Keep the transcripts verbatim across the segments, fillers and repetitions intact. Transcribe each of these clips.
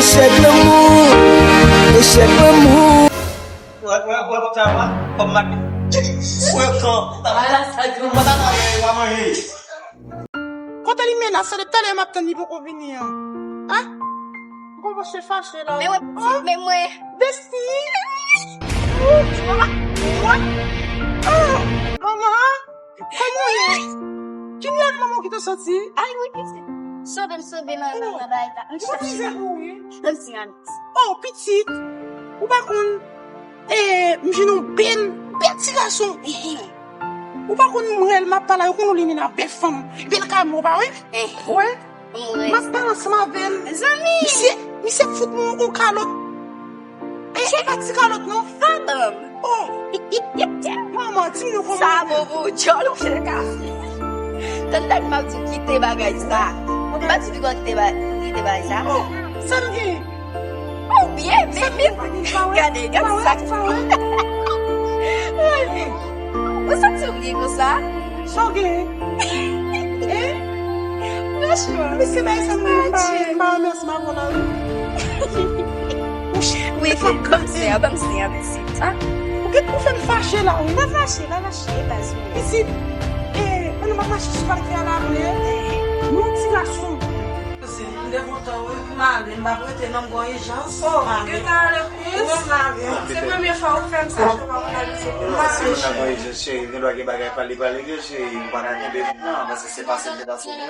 Échec l'amour, échec l'amour. Wè, wè, wè, wè, wè, wè, wè, wè, wè, wè, wè, wè, wè, wè, wè, wè, wè, Kote li menas sa depi talè m ap tann li poko vini an? Hein? Gwo bòs se fache la. Men wè pitit, men mwen. Destiny! Manman! Manman! Kòman w ye? Ki mèd manman w ki te soti? Ay wi pitit. Sove m, sove m nan nan bagay la. M chèche la. Menm si an. Oh pitit! Ou pa konn E, m jwenn yon bèl, bèl ti gason. Ou pa konn mwen, lè m ap pale, ou konn li vin a bèl fanm, bèl kamo, pa vre? Wi. M ap pale ansanm avè l. Zanmi! Misye, misye fout mwen yon kalòt. E, e pa ti kalòt, non. Sa ban m. Oh! Manman, di m non kòman. Sa bon pou w, djòl ou fè kafe. Tann, tann, m ap di w kite bagay sa. M pa di w kite ba-, kite bagay sa. Oh, sa m gen? Ou byen, men, men, gade, gade sa ki. Ou santi w byen konsa? Sa w gen? Franchman. Mesye, bay sa m pa, pa remèsye m avè w la, wi. Wi, ban m sen an, ban m sen an, mèsi. Ou gen pou fè m fache la, wi. Pa fache, pa fache, e pa zo. Isit, e, ann nou pa mache sou pal fè a la vre. Nou ti gason. Kouzin, m te kontan wi pou m ale, m p ap rete non, m gen yon ijans. Oh, m ale. Gentan ale kouzin? Wi, m ale. Se premye fwa ou fè m sa, chè, m ap analize pou m ale. Mwen nan yon ijans, cheri, gen dwa gen bagay pale, pale, gen cheri, m pa ka kenbe moun nan, paske se pase m te ta sou mwen.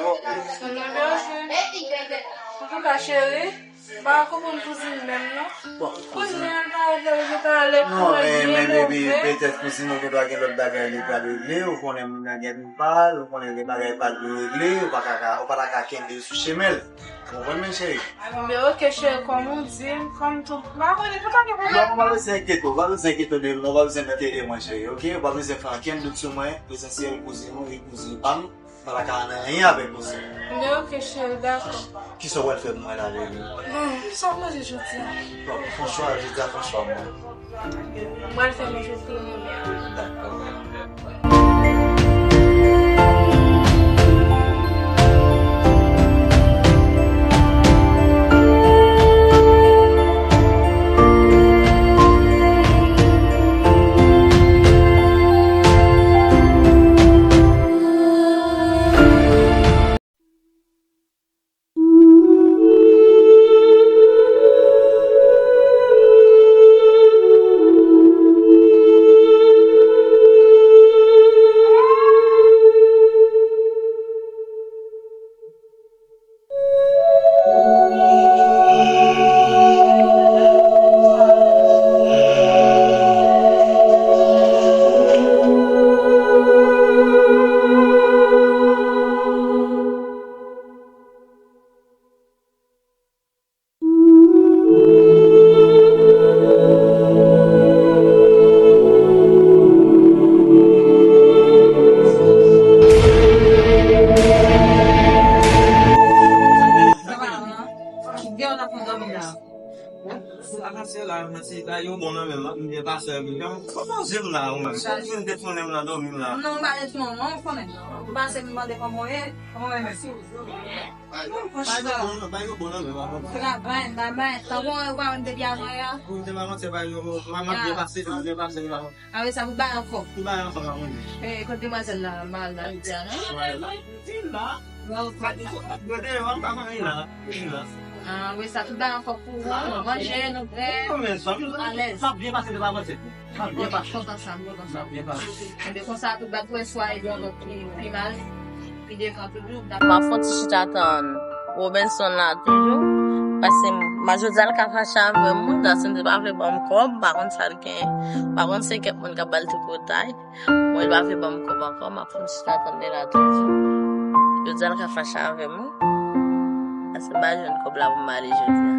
Antouka, cheri, m pa konprann kouzin menm, non. Bon, kouzin, kouzin, al pale, gentan ale, non, men, men, baby, petèt kouzin ou gen dwa gen lòt bagay li pral regle, ou konnen moun nan gen pal, ou konnen gen bagay pal pou regle, ou pa ka, ka, ou pa ta ka kenbe l sou chemen l. Ou konprann, men, cheri? Men oke, cheri, kòm ou di, m, kòm tou, m pa konnen, nou pa gen pwoblèm. Non, ou pa bezwen enkyete w, ou pa bezwen enkyete w de m, non, ou pa bezwen enkyete mwen, cheri, oke? Ou pa bezwen fè ankenn dout sou mwen, esansyèl kouzin ou, e kouzin pa m. Pa ta ka nan anyen avèk ou sè. Men oke, cheri, dakò. Kisa w pral fè pou mwen la, baby? Bon, sa w manje jodi a? Bon, fè yon chwa, jodi a fè yon chwa mwen. Mwen pral fè manje pou nou menm. Dakò. Gen yon afè dòmi la. Sa pase la, mwen se la yo bon nan men m, m byen pase m. Kòman je m la, ou menm? Kòman je m detounen m nan dòmi m la? Non, m pa detounen w, non, ou konnen. M pase m mande kòman w ye, kòman w ye menm? Bay yo bon, bay yo bon nan men m. Travay, travay. Tankou w pa wè m depi avan yè. Ou te pa manti, bay yo, m ap byen pase, m ap byen pase, m ap Apre sa, pou bay ankò. Pou bay ankò, pa konnen. E, kot demwazèl la, mal la, li di a, non? Wè, la, li la. Bon, pa di, kote, kote, m pa konnen la, li la. Ah, wi, sa, pou bay ankò pou ou, manje, nou prè, alèz. M ap byen pase, m ap byen pase. M ap byen pase. Kontan sa, m kontan sa. M ap byen pase. Enben, konsa, tout bagay pou wè swa, epi ankò pi, pi mal. Pi devan toujou. M ap fè yon ti chita tann Robenson la toujou. Paske m, m a jodi a l ka fache avè m, wi, paske m te pa vle ban m kòb, m pa konn sa l gen. M pa konn se kèk moun k ap ba l tripotay. Mwen, l pa vle ban m kòb ankò, m ap fè yon ti chita tann li la toujou. Jodi a l ka fache avè m, wi. Paske m pa jwenn kòb la pou m ale jodi a.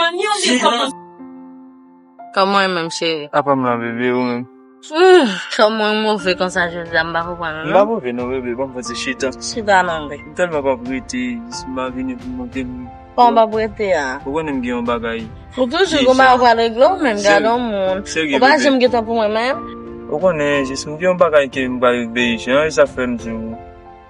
manmi oubyen kòman? Kòman w ye menm, cheri? Apa m la, bebe, ou menm? Hmm, kòman w move konsa jodi a, m pa konprann ou, non. M pa move non, bebe, ban m fè ti chita. Chita non, bebe. M tèlman p ap rete, jis m pa vini pou m montre m. Kòman w p ap rete a? Ou konnen m gen yon bagay. Ou toujou gen yon bagay pou al regle, ou menm, gade yon moun. Ou pa janm gen tan pou mwen menm. Ou konnen, jis m gen yon bagay ke m pral regle, jan sa fè m di w.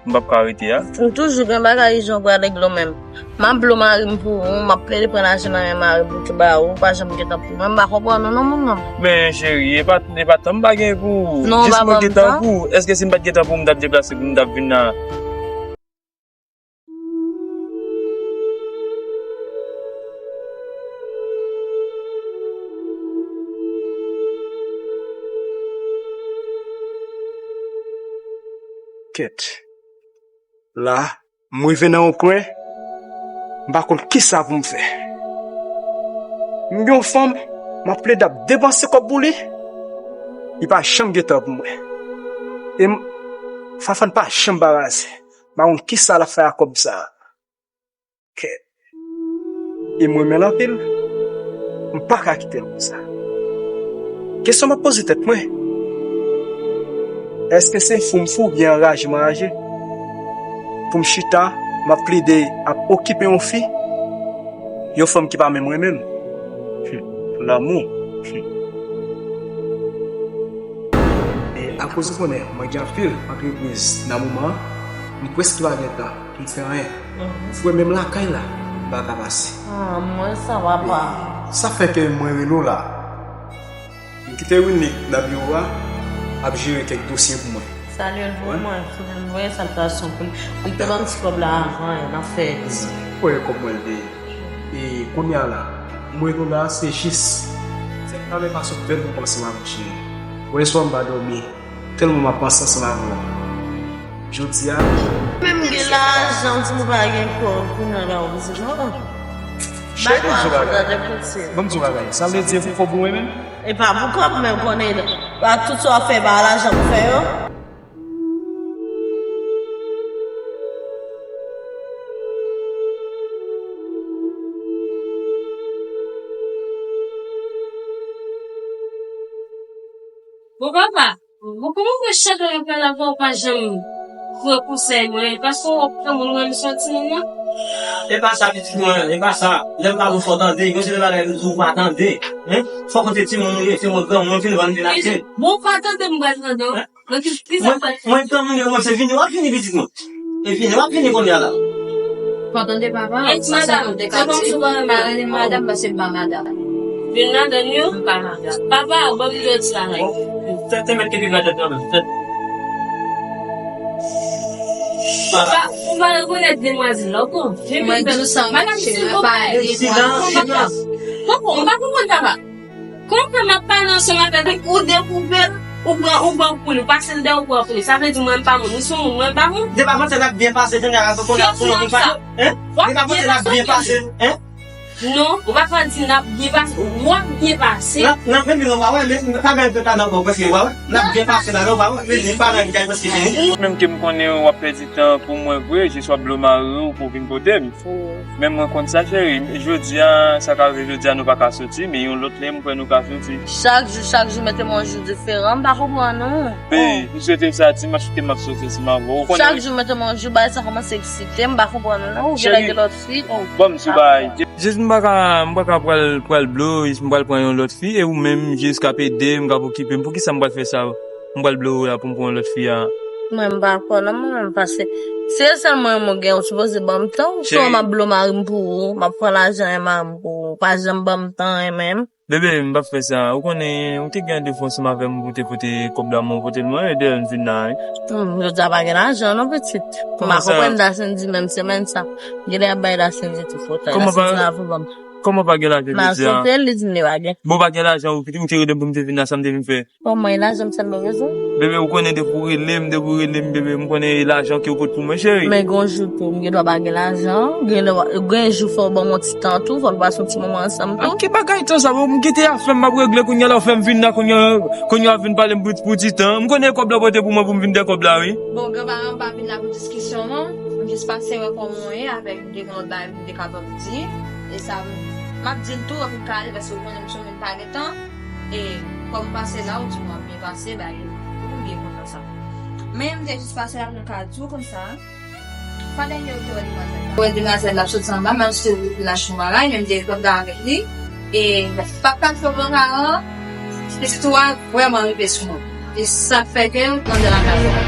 M p ap ka rete a. M toujou gen bagay ijan pou al regle menm. M ap blo mari m pou ou, m ap plede pran lajan nan men mari m pou tou ba ou, ou pa janm gen tan pou mwen, m pa konprann ou non, moun nan. Men cheri, e pa, e pa tan m pa gen pou ou. Non, jis mwen gen tan pou ou. Èske si m pa t gen tan pou ou, m t ap deplase pou m t ap vin la? Kèt. La, m rive nan yon kwen, m pa konn kisa pou m fè. M gen yon fanm, m ap plede ap depanse kòb pou li, li pa janm gen tan pou mwen. E m, Fafan pa janm pa raze. M pa konn kisa l ap fè ak kòb sa a. Kèt. E m renmen l anpil. M pa ka kite l konsa. Kesyon m ap poze tèt mwen, èske se fou m fou oubyen anraje m anraje? Pou m chita, m ap plede ap okipe yon fi, yon fanm ki pa menm renmen m. Hum, lanmou. Hum. E akoz ou konnen mwen gen anpil antrepriz nan moman an, m prèske pa gen tan pou m fè anyen. Frè, menm lakay la, m pa ka pase. Ah, m wè sa, papa. Sa fè ke mwen rele w la. M kite Winnie nan biwo a, ap jere kèk dosye pou mwen. Salye l pou mwen, m voye saltasyon pou li. Li te ban m ti kòb la avan, n ap fè. Wè kòb mwen l te ye. E kounye a la, m rele w la, se jis. Se kanmenm pa sot fè m panse m ap jere. Wè swa m pa dòmi. Tèlman m ap panse ansanm avè w. Jodi a. Menm gen lajan, di m pa gen kòb, kounye a la w di non. Cheri, ban m di w bagay. Ban m di w bagay. Sa vle di e pou kòb ou menm? E pa pou kòb, men w konnen, pa tout sa w ap fè, pa lajan pou fè yo. Bon, papa, bon, kòman w fè chak lè m pale avè w, ou pa janm pran konsèy mwen? Paske w wè kòman mwen m soti menm nan? E pa sa, pitit mwen, e pa sa. Lè m pale w fò tande, yon seri bagay m di w pa tande. Hein? Fòk ou te timoun ou ye, se mwen granmoun, fin vann vin achte. Bon, w pa tande, m pral tande w. Hein? Mwen, mwen granmoun yo, mwen se vini, w ap vini pitit mwen. E vini, w ap vini kounye a la. Fò tande papa, e sa se madanm, nou te ka di, pa rele madanm, paske m pa madanm. Vin madanm yo? M pa madanm. Papa, bon, m te di la, men. Tèt te mèt kenbe nan tèt nan, men. Tèt. Papa, ou pa rekonèt demwazèl la, ou konn. Mwen di w sa, madanm, cheri, silvouplè. Silans, silans. Poko, m pa konprann papa. Konprann m ap pale ansanm avèk li, ou dekouvè l, ou pran, ou pran pou li, ou pase l dèyè, ou pran pou li. Sa vle di mwen m pa moun, li se yon moun, mwen m pa moun. Depi avantyè n ap byen pase, jodi a la, ou konnen ap pran yon moun pa, hein? Depi avantyè n ap byen pase, hein? Non, ou pa ka di n ap byen pase, w ap byen pase. N ap, n ap, men nou pa wè, men pa gen de ta nan bon, prèske, w pa wè? N ap byen pase la, non, w pa wè? Men li pa nan kay prèske fini. Menm ke m konnen w ap pèdi tan pou mwen vre, jis w ap blo mari w pou w vin kote m. Men mwen konn sa, cheri. Jodi a, sa ka rive jodi a, nou pa ka soti, men yon lòt lè, m kwè nou ka soti. Chak jou, chak jou, mete m yon jou diferan, m pa konprann ou. Bebe, m swete sa, ti match ke m ap soti ansanm avè w, ou konnen. Chak jou, mete m yon jou, bagay sa kòmanse eksite m, m pa konprann ou, non, ou genlè gen lòt fi. Cheri, ban m di w bagay. Jis m pa ka, m pa ka pral, pral blo, jis m pral pran yon lòt fi, e ou menm, jis k ap ede m, k ap okipe m, poukisa m pral fè sa? M pral blo w la pou m pran yon lòt fi a. Mwen, m pa kwè nan mwen menm, paske si se sèl mwen, mwen gen, ou sipoze ban m tan, ou sinon m ap blo mari m pou ou, m ap pran lajan e mari m pou ou, ou pa janm ban m tan e menm. Bebe, m p ap fè sa. Ou konnen, ou te gen randevou ansanm avè m pou te pote kòb la, mwen pote l mwen, e dèyè m vin la, wi. Hmm, jodi a pa gen lajan non, pitit. M pa konprann Da Sendy menm semèn sa. Genlè y ap bay Da Sendy tou fòtay. Da Sendy la pou ban m. Kòman pa gen lajan jodi a? M ap sote l, li di m li pa gen. Bon, pa gen lajan, ou, ou te rele m pou m te vin la, sa m te vin fè? Bon, mwen, lajan m sèlman bezwen. Bebe, ou konnen depi w rele m, depi w rele m, bebe, m konnen e lajan ke w pot pou mwen, cheri. Men gon jou tou, m gen dwa pa gen lajan, gen dwa, gen jou fò w ban m yon ti tan tou, fò n pase yon ti moman ansanm tou. Ki bagay tan sa, m kite afè m, m ap regle kounye a la, ou fè m vin la, kounye a, kounye a w ap vin pale m pou, pou ti tan. M konnen kòb la pote pou mwen pou m vin de kòb la, wi. Bon, granparan, m pa vin la pou diskisyon, non. M jis pase wè kòman w ye avèk de lòt bagay pou m te kapab di. E sa, m ap di l tou, epi m ka ale, paske ou konnen m sou moun pa gen tan. E kòm m pase la, ou di m w ap byen pase, bay, m byen kontan sa. Men m te jis pase la pou m ka di w konsa, fwa dènye ou te wè demwazèl la. Wè demwazèl la ap soti anba, menm si ou lach yon bagay, men m te kontan avèk li. E papa m fè bon paran, pitit ou a vrèman rive sou mwen. E sa k fè ke m anndan lakay la.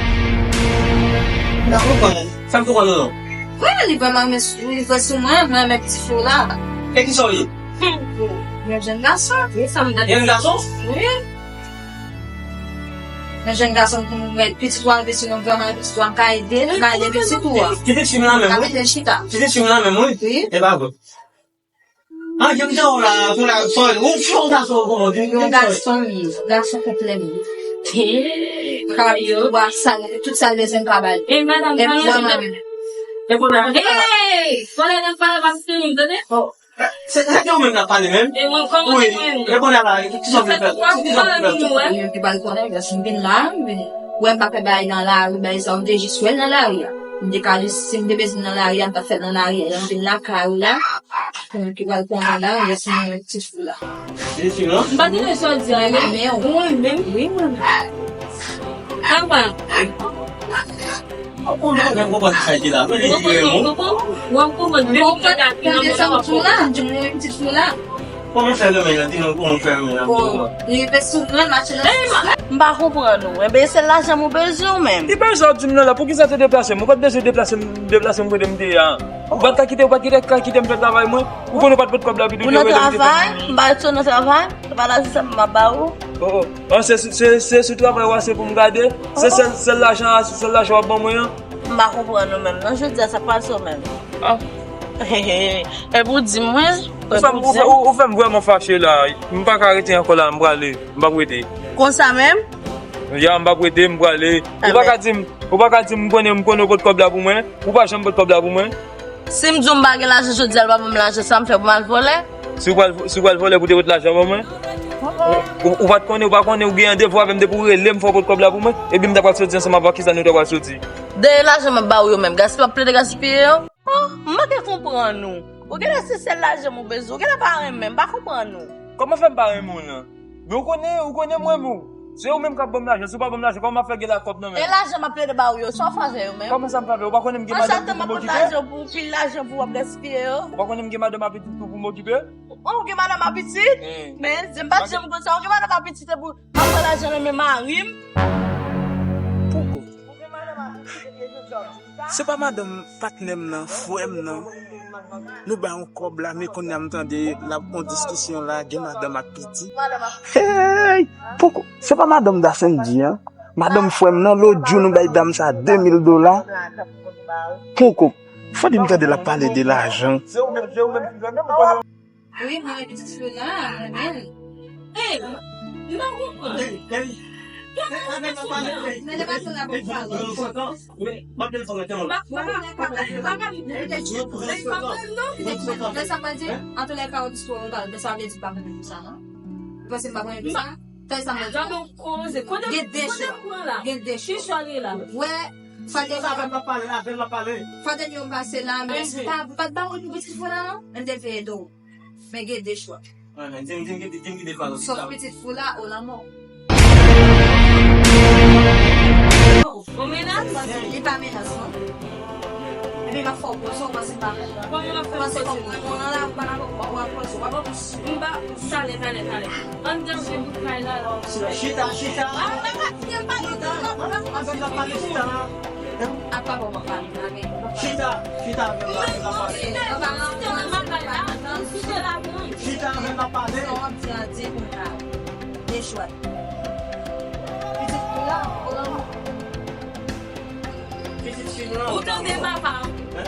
M pa konprann. Fè m konprann ou non. Wi, li vrèman rive sou, rive sou mwen, mwen renmen pitit fi w la. E kisa w ye? Hmm. Yon jèn gason. Wi, sa m tande. Jèn gason? Wi. Yon jèn gason pou mwen, pitit ou a rive sou mwen, vrèman pitit ou a, m ka ede l, m ka ede pitit ou a. Pitit fi m la menm, wi. M ka mete l chita. Pitit fi m la menm, wi. Wi. E pa vre. Ah, jan m te wè w la, pou la, sò, ou fi ou gason, kòman, di m yon gason, li, gason konplè, li. Li kapab di, ou ba sa, tout sa l bezwen, m ka ba l. E madanm, e pou mwen menm. E pou mwen. Hey! Fòlè nan pale pa fini, tande? Oh. Se, se ke ou menm k ap pale menm? E mwen, kòman mwen? Wi. Reponn a la, ki sa w vle fè? Ki sa w vle fè? Mwen ki ba l konnen, lè si m vin la, men, wè m pa fè bagay nan lari, bagay sa, m te jis wè l nan lari a. M te ka jis, si m te bezwen nan lari a, m t ap fè l nan lari a. Lè m vin lakay ou la, Konnen ki pral konnen la, lè si mwen pitit fi la. Pitit fi m lan? M pa tande sa w di a, non. Mwen menm? Wi, mwen menm. Apa? Ou konprann, ou konprann sa ki la. Mwen li renmen w. Ou konprann, ou konprann. Tande sa w di la, di mwen pitit fi la. Kòman fè renmen l, di nou kòman fè renmen l. Bon, li rive sou mwen, mache nan. M pa konprann ou. Enben, se lajan m ou bezwen ou menm. Ki bagay sa w di m nan la? Poukisa te deplase m? Ou pa t bezwen deplase m, deplase m kote m te ye a. Ou pa t ka kite, ou pa t ka kite m fè travay mwen? Ou konnen ou pa t pot kòb la, epi tou ou nan travay? M pa rete nan travay. Ou pa la di sa m ap ba ou. Oh, oh. Ah, se, se, se sou travay ou a, se pou m gade? Se sèl, sèl lajan a, se sèl lajan w ap ban mwen an? M pa konprann ou menm. Non, jodi a, sa k pase w menm? Ah. Epi w di mwen, ou fè m, ou fè, ou, ou fè m vrèman fache la. M pa ka rete ankò la, m prale. M p ap rete. Konsa menm? Ya, m p ap rete, m prale. Ou pa ka di m, ou pa ka di m, m konnen, m konnen ou pot kòb la pou mwen. Ou pa janm pot kòb la pou mwen. Si m di w m pa gen lajan jodi a, l pa ban m lajan, sa m fè pou m al vòlè? Si w pral, si w pral vòlè pou te pot lajan ban mwen? Ou, ou pa t konnen, ou pa konnen, ou gen randevou avè m depi w rele m fè w pot kòb la pou mwen? Epi m ta pral soti ansanm avè w, kisa nou ta pral soti? De lajan m ap ba ou yo menm, gaspiye, w ap plede gaspiye yo? Oh, m pa ka konprann ou. Ou genlè se sèl lajan m ou bezwen, ou genlè pa renmen m, m pa konprann ou. Kòman fè m pa renmen w lan? Men ou konnen, ou konnen mwen menm. Se ou menm k ap ban m lajan, si w pa ban m lajan, kòman m ap fè gen la kòb nan men m? E lajan m ap plede ba ou yo, sa w fè avè yo menm? Kòman sa m fè avè yo? Ou pa konnen m gen madanm pou m okipe? Lajan pou, pil lajan pou w ap gaspiye yo. Ou pa konnen m gen madanm ak pitit pou, pou m okipe? Oh, ou gen madanm ak pitit? Men, di m pa janm konn sa. Ou gen madanm ak pitit, epi w ap pran lajan nan men mari m? Poko. Ou gen madanm ak pitit, epi jodi a w di sa? Se pa madanm patnè m nan, frè m nan. Nou bay yon kòb la, men kounye a m tande l ap yon diskisyon la, gen madanm ak pitit. Hey! Poko, se pa madanm Da Sendy an? Madanm frè m nan, lòt jou nou bay dam sa de mil dola. Poko, fò di m tande l ap pale de lajan. Wi, mwen pitit fi w la, mwen menm. Hey, m pa konprann. Mwen te pase la pou pale. Lè sa mwen di, antouka, ou di sa, ou pa, sa vle di pa konn sa, non? Ou panse m pa konn sa? Tande sa mwen di. Gen de chwa. Gen de chwa. Wè, fwa dènye, fwa dènye m pase la, men pa, pa t ba ou pou pitit fi w la, non? M te veye do. Men gen de chwa. Wi, men di m, di m, di m, di m ki de chwa. Sòf pitit fi w la, ou lanmò. Ou menas? Li pa menas, non. Li pa fè w poze, w panse pa. Ou panse konprann mwen nan la, ou pa nan w ap poze, w ap poze. M pa, talè, talè, talè. Ann danje bout kay la, la. Chita, chita. Avèk la pale, chita. Apa bon, papa, avèk. Chita, chita avèk la, la pale. Chita avèk la pale. Sa w ap di a, di pou m ta. Dechwa. Pitit fi la, ou tande papa.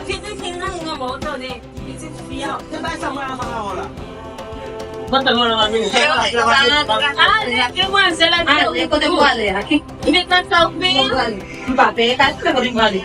Pitit fi nan granmò, ou tande. Pitit fi a. Se pa sa mwen la, papa, la. Pantalon la, la vini. Ale, demwazèl la. Ale, kote pou ale a? Ki met nan sa ou peye? M pa peye, ka kote pou ale.